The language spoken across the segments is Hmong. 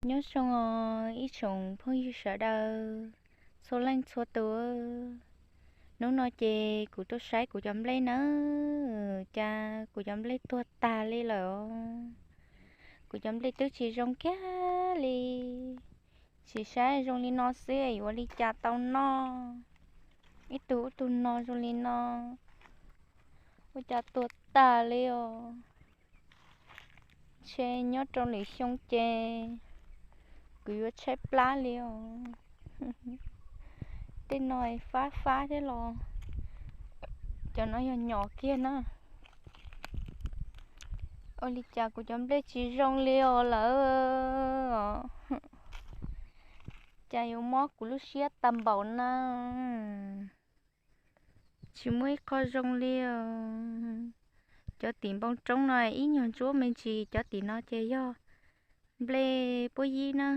Nyob zoo os ib tsoom phooj ywg sawv daws txhua leej txhua tus. Hnub no ces kuv tuaj saib kuv cov nplej nawb, cas kuv cov nplej tuag tag li lawm os. Kuv cov nplej twb tsis zoo kiag li. Tsis saib zoo li no xwb yuav ua li cas tau noj. Ib tug ub tug no zoo li no, ua cas tuag tag li os. Ntshe nyob rau lwm xyoo ces kuv yuav tshaib plab li os. Tej no fab fab thiab los, cov no yog nyom kiag na. Ua li cas kuv cov nplej tsis zoo li os lawm. Cas yuav mob kuv lub siab tag npaum na. Tsis muaj ib qho zoo li os. Cov tim npoo roob no ib nyuag ntsuab me ntsis, cov tim no ces yog nplej puab yib na,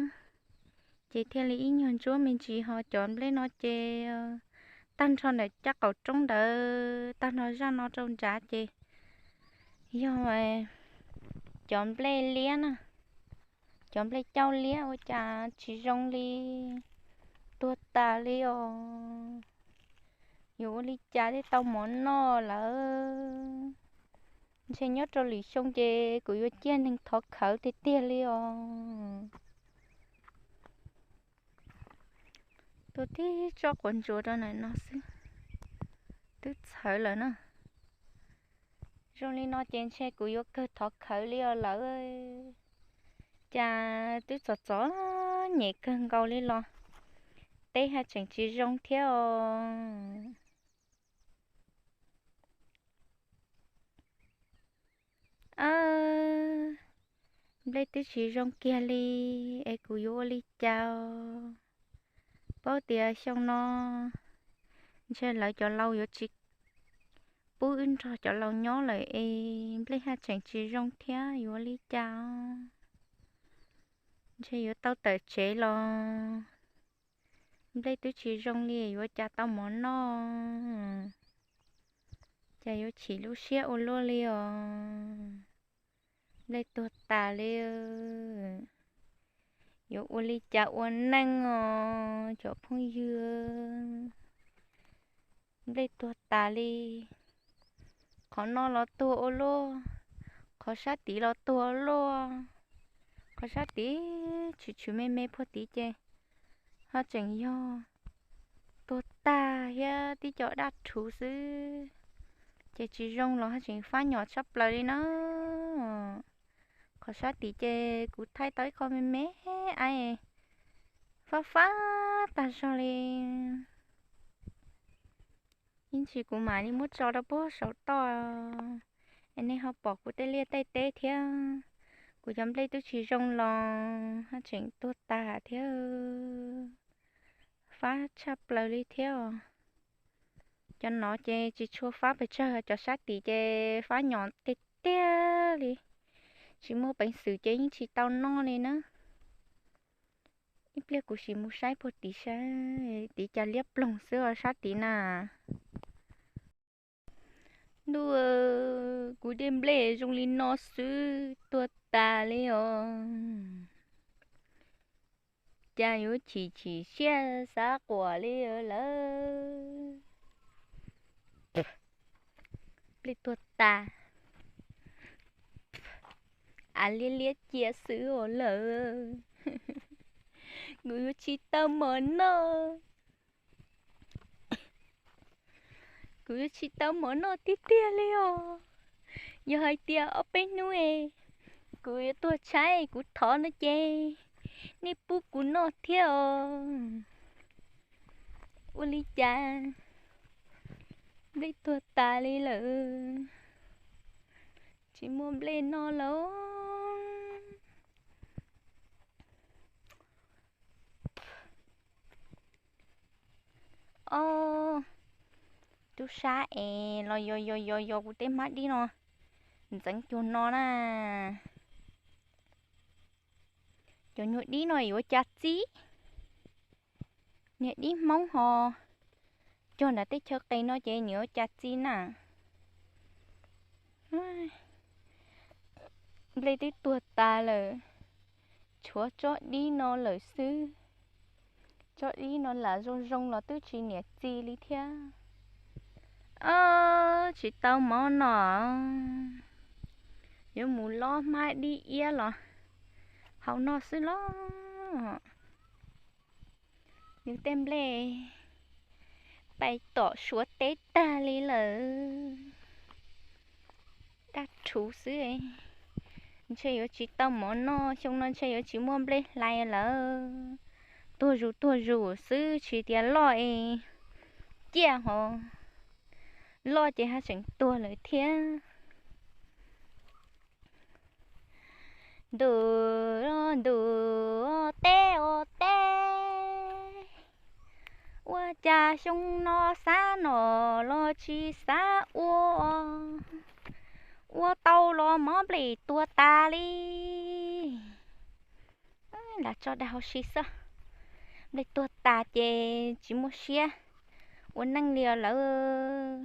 ces thiaj li ib nyuag ntsuab me ntsis, ho cov nplej no ces tag nrho ntawm caj qaum roob ntawd tag nrho zaj no rau nrad ces yog cov nplej liab na, cov nplej cauj liab ua cas tsis zoo li, tuag tas li os. Yuav ua li cas thiaj tau mov noj lawm. Ntshe nyob rau lwm xyoo ces kuv yuav ciaj neeg thov khawv tiag tiag li os. Tuaj tib tsob quav ntsuas rau ntawm no xwb, twb txhawv lawm na. Zoo li no ces ntshe kuv yuav kawg thov khawv li os lawm. Cas twb txom txom nyem kawg nkaus li los teb haj tseem tsis zoo thiab os. Nplej twb tsis zoo kiag li es kuv yuav ua li cas os? Paub tias xyoo no ntshe lawv cov laus yuav tsis pub wb nrog cov laus nyob lawm es nplej haj tseem tsis zoo thiab, yuav ua li cas os? Ntshe yuav tau tawm tsev los nplej twb tsis zoo li, yuav cas tau mov noj. Cas yuav chim lub siab ua luaj li os. Nplej tuag tas li. Yuav ua li cas ua neej os cov phooj ywg. Nplej tuag tas li. Qhov no los tuag ua luaj, qhov sab tid los tuag ua luaj. Qhov sab tid tshwm tshwm me me puag tid ces ho tseem yog tuag tag thiab tib co daj rhuv xwb. Ces tsis zoo los ho tseem fab nyom tshaj plaws li na. Qhov sab tid ces kuv thaij tau ib qho me me, fab fab tag zog li. Ib ntsis kuv mam li muab tso rau puag saum toj es nej ho pom kuv tej liaj tej teb thiab. Kuv cov nplej twb tsis zoo los ho tseem tuag tas thiab, fab tshaj plaws li thiab os. Cov no ces tsis tshua fab pes tsawg, cov sab tid ces fab nyom tiag tiag li. Tsis muaj peev xwm ces yeej tsis tau noj li na. Ib pliag kuv sim mus saib puag tid saib tid cas liab ploog xwb os sab tid na. Ntuj, kuv tej nplej zoo li no xwb tuag tas li os. Cas yuav chim chim siab xav quas li lawm. Nplej tuag tas, av liab liab cia xwb os lawm. Kuv yuav tsis tau mov noj. Kuv yuav tsis tau mov noj tiag tiag li os. Yog hais tias ob peb hnub es kuv yuav tuag tshaib kuv thov no ces nej pub kuv noj thiab os. Ua li cas nplej tuag tas li lawm, tsis muaj nplej noj lawm. Ob, tub sab es los yos yos yos yos kuv tej hmab dib no, ntxeev cuag no na. Cov nyuag dib no yuav cas txib, niag dib Hmoob ho cog nram teb chaws qis no ces nws yuav cas txib na. Nplej twb tuag tas lawm, Tshuav tsob dib no lawm xwb. Tsob dib no lam zoo zoo los twb tsis niam txiv li thiab. Tsis tau mov noj, yuav mus lob hmab dib iab los hau noj xwb los. Nws tej nplej pais tom Suav teb tag li lawm. Daj rhuv xwb. Ntshe yuav tsis tau mov noj, xyoo no ntshe yuav tsis muaj nplej hlais lawm. Tuag zus tuag zus xwb, tsis tias loj es ciaj hos, loj ces haj tseem tuag lawm thiab. Ntuj, ntuj, teb os teb, ua cas xyoo no xav noj los tsis xav ua, ua tau los mov nplej tuag tas li. Lam tso dag hauv si xwb, nplej tuag tas ces tsis muaj siab ua neej li os lawm.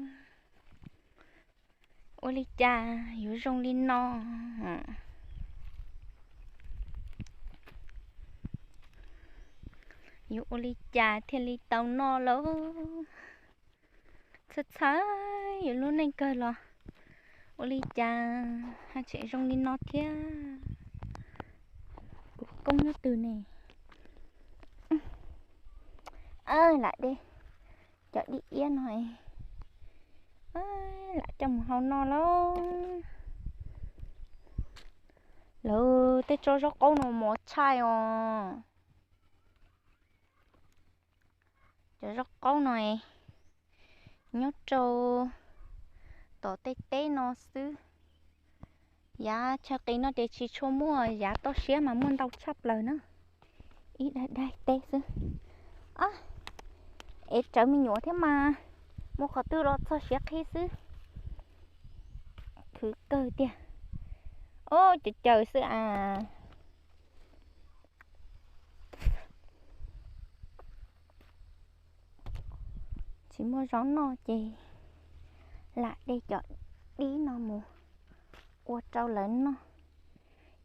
Ua li cas yuav zoo li no? Yuav ua li cas thiaj li tau noj lauj? Txhawj txhawj yuav lub neej kawg los ua li cas haj tseem zoo li no thiab? Kuv koob nyob twg ne? Lam de cov dib iab no, lam coj mus hau noj lauj. Lawv tej tsob zaub qaub no mos tshaj os. Cov zaub qaub no nyob rau tom tej teb no xwb. Yav chaw qis no ces tsis tshua muaj, yav toj siab mas muaj ntau tshaj plaws na. Ib daig daig teb xwb. Es tsawv me nyuam thiab mas, mus qhov twg los txog siav qhi xwb. Khwv kawg tiag. Ob, caws caws xwb as. Tsis muaj zaub noj ces lam de cov dib no mus ua rau lawv noj.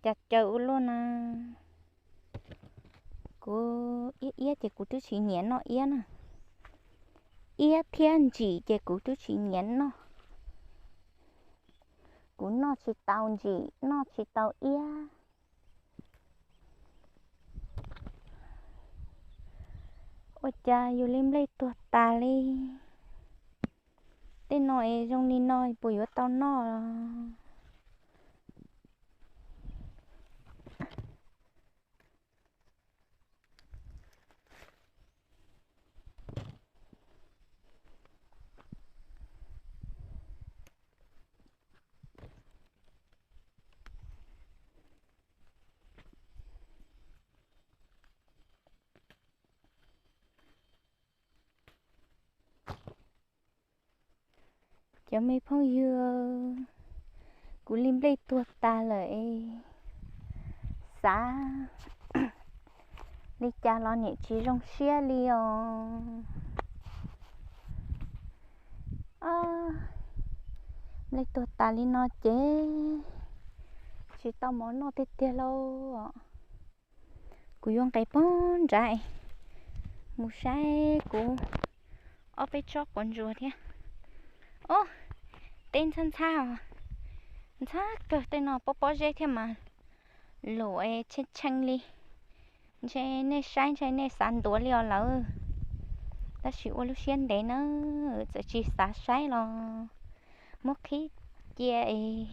Cas caws ua luaj na. Kuv iab iab ces kuv twb tsis nyiam noj iab na. Iab thiab ntsim ces kuv twb tsis nyiam noj. Kuv noj tsis tau ntsim, noj tsis tau iab. Ua cas yus li nplej tuag tas li. Tej no es zoo li no puas yuav tau noj? Cov me phooj ywg, kuv li nplej tuag tas lawm es xav li cas los niam tsis zoo siab li os. Nplej tuag tas li no ces tsis tau mov noj tiag tiag lauj. Kuv yuav nqes pog nrad mus saib kuv ob peb tsob quav ntsuas thiab. Ob, teb ntxhab ntxhab os, ntxhab kawg tej no pob pob zeb thiab mas lum tshee tshee li. Ntshe nej saib ntshe nej xav ntuav li os lawm, tab sis ua lub siab ntev na, txawm tsis xav saib los muab qhib cia es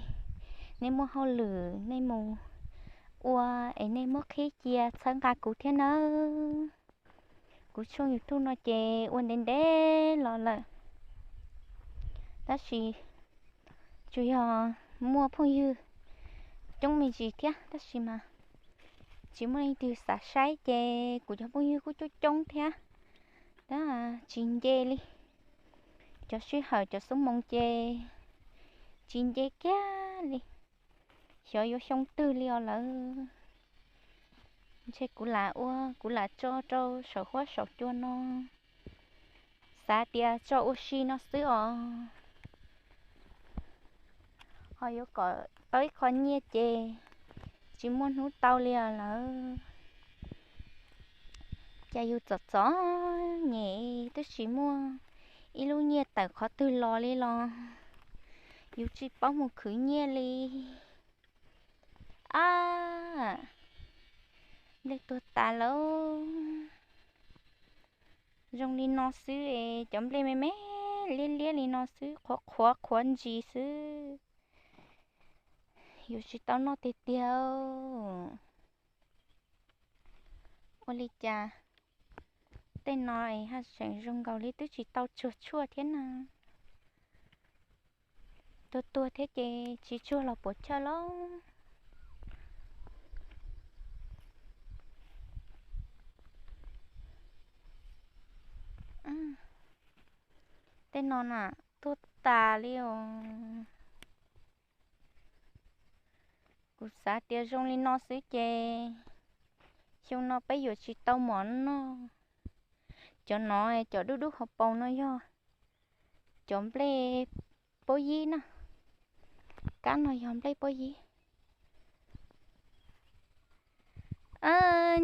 nej muaj hauj lwm nej mus ua es nej muab qhib cia txhawb nqa kuv thiab nawb. Kuv tshooj YouTube no ces ua ntev ntev los lawm, tab sis tsuas yog muaj phooj ywg coob me ntsis thiab, tab sis mas tsis muaj leej twg xav saib ces kuv cov phooj ywg kuj coob coob thiab, tab tsis nce li. Cov sij hawm cov xuab moos ces tsis nce kiag li. Xyov yuav xyoo twg li os lawm. Ntshe kuv lam ua, kuv lam tso rau saum huab saum cua no, xav tias tso ua si no xwb os. Ho yuav kom tau ib qho nyiaj ces tsis muaj hnub tau li lawm. Cas yus txom txom nyem twb tsis muaj ib lub nyiaj tawm qhov twg los li los yus tsis paub mus khwv nyiaj li. Ab, nplej tuag tas lawm. Zoo li no xwb es cov nplej me me liab liab li no xwb, qhuav qhuav qhuav ntsis xwb. Yuav tsis tau noj tiag tiag. Ua li cas tej no es haj tseem zoo nkaus li twb tsis tau tsuag tshuaj thiab na. Tuag tuag thiab ces tsis tsuag los puas chawj lauj. Tej no na, tuag tas li os. Kuv xav tias zoo li no xwb ces xyoo no peb yuav tsis tau mov noj. Cov no, cov dub dub hauv paus no yog cov nplej pob yib na. Kab no yog nplej pob yib.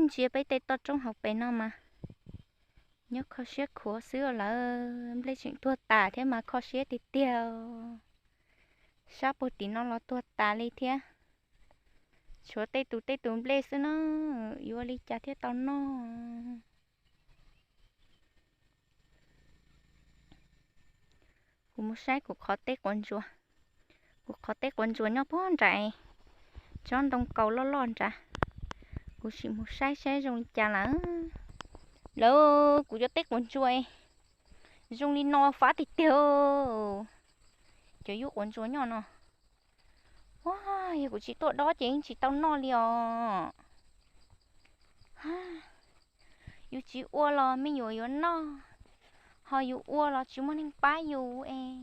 Ntsia peb tej toj roob hauv pes no mas nyob kho siab khuav xwb lawm, nplej tseem tuag tas thiab mas kho siab tiag tiag. Sab puag tim no los tuag tas li thiab. Tshuav tej tus tej tus nplej xwb na, yuav ua li cas thiaj tau noj. Kuv mus saib kuv qhov teb quav ntsuas. Kuv qhov teb quav ntsuas nyob puag nram tsob ntoo kaus loj loj nrad. Kuv sim mus saib saib zoo li cas lawm. Lawv, kuv cov teb quav ntsuas zoo li no fab tiag tiag. Cov yub quav ntsuas nyob no. Ua, yog kuv tsis tuaj dob ces yeej tsis tau noj li os. Yus tsis ua los me nyuam yuav noj, ho yus ua los tsis muaj neeg pab yus es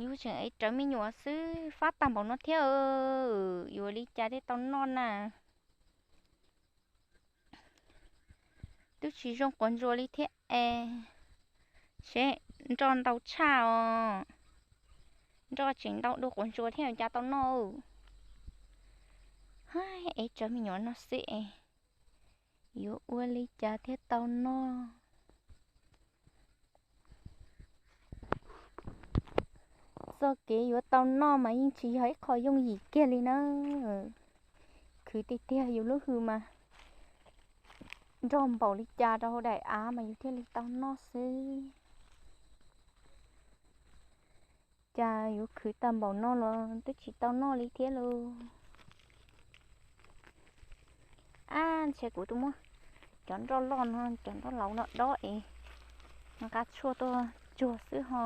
yus tseem ev rawv me nyuam xwb fab tag npaum no thiab. Yuav li cas thiaj tau noj na? Twb tsis zoo quav ntsuas li thiab es, seb nroj ntau tshaj os. Nroj tseem ntau dua quav ntsuas thiab cas tau noj. Ev rawv me nyuam no xwb es yuav ua li cas thiaj tau noj? Txoj kev yuav tau noj mas yeej tsis yog ib qho yooj yim kiag li na. Khwv tiag tiag yus lub hws mas nrog npaum li cas rau hauv daim av mas yus thiaj li tau noj xwb. Cas yuav khwv tag npaum no los twb tsis tau noj li thiab lauj. Ab, ntshe kuv twb muab cov nroj loj no, cov nroj laus no dob es nqa tshuaj tuaj tsuag xwb ho.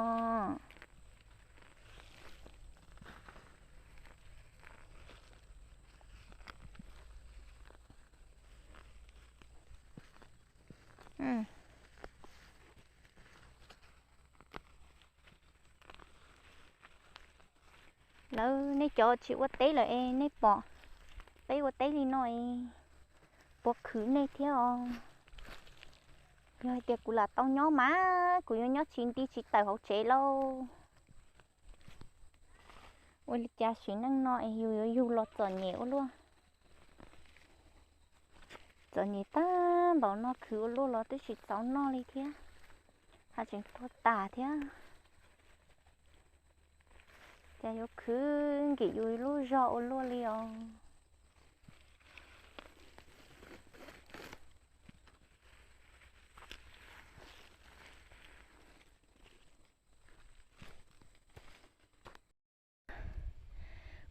Lawv, nej cov tsis ua teb lawm es nej pom peb ua teb li no es puas khwv nej thiab os? Yog hais tias kuv lam tau nyob mas kuv yuav nyob tsis nti tsis tawm hauv tsev lauj. Ua li cas sim neej no es yus yuav yug los txom nyem ua luaj. Txom nyem tag npaum no khwv ua luaj los twb tsis txaus noj li thiab, haj tseem tuag tas thiab. Cas yuav khwv nkim yus lub zog ua luaj li os.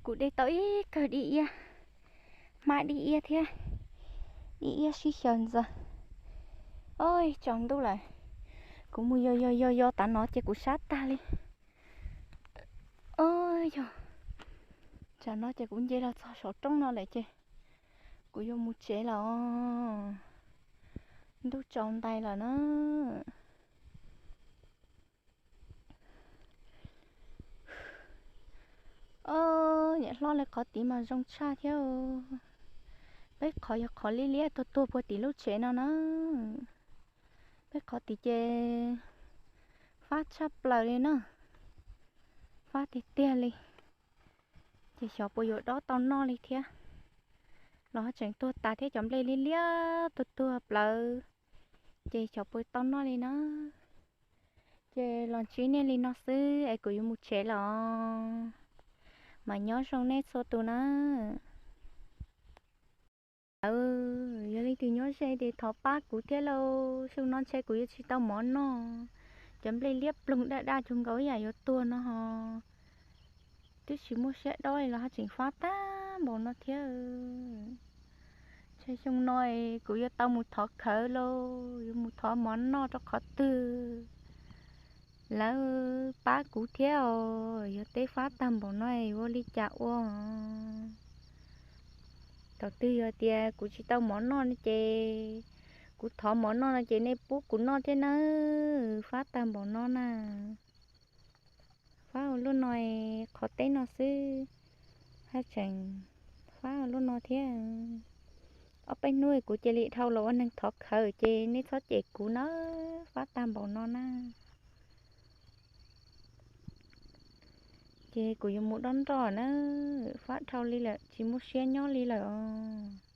Kuv de tau ib kawg dib iab, hmab dib iab thiab dib iab sib xyaw ntxaws. Oj, tsaus ntuj lawm, kuv mus yos yos yos yos tav no ces kuv sab tag li. Oj yog, tsam no ces kuv nce los txog saum roob no lawm ces kuv yuav mus tsev lawm. Ntuj tsaus ntais lawm na. Oj, niam hlob, li qhov tid mas zoo tshaj thiab. Peb qhov yog qhov liab liab tuag tuag puag tim lub tsev no na. Peb qhov tid ces fab tshaj plaws li na. Fab tiag tiag li. Ces xyov puas yuav dob tau noj li thiab. los haj tseem tuag tas thiab, cov nplej liab liab tuag tuag plawv, ces xyov puas tau noj li na. Ces los ntsib nej li no xwb es kuv yuav mus tsev los, mas nyob zoo nej txhua tus na. Lawv, yog leej twg nyob ze ces thov pab kuv thiab lauj, xyoo no ntshe kuv yuav tsis tau mov noj. Cov nplej liab ploog daj daj cuag nkaus ib yam yuav tuag no ho, twb tsis muaj siab dob li los haj tseem fab tag npaum no thiab. Ntshe xyoo no kuv yuav tau mus thov khawv lauj, yuav mus thov mov noj rau qhov twg. Lawv pab kuv thiab os, yog teb fab tag npaum no es ua li cas ua? Thaum twg yog tias kuv tsis tau mov noj no ces, kuv thov mov noj no ces nej pub kuv noj thiab nawb, fab tag npaum no na. Fab ua luaj no, qhov teb no xwb, haj tseem fab ua luaj no thiab. Ob peb hnub kuv cia li dhau los ua neeg thov khawv ces nej txhob cem kuv na, fab tag npaum no na. Ces kuv yuav mus dob nroj na, fab dhau li lawm tsis muaj siab nyob li lawm os.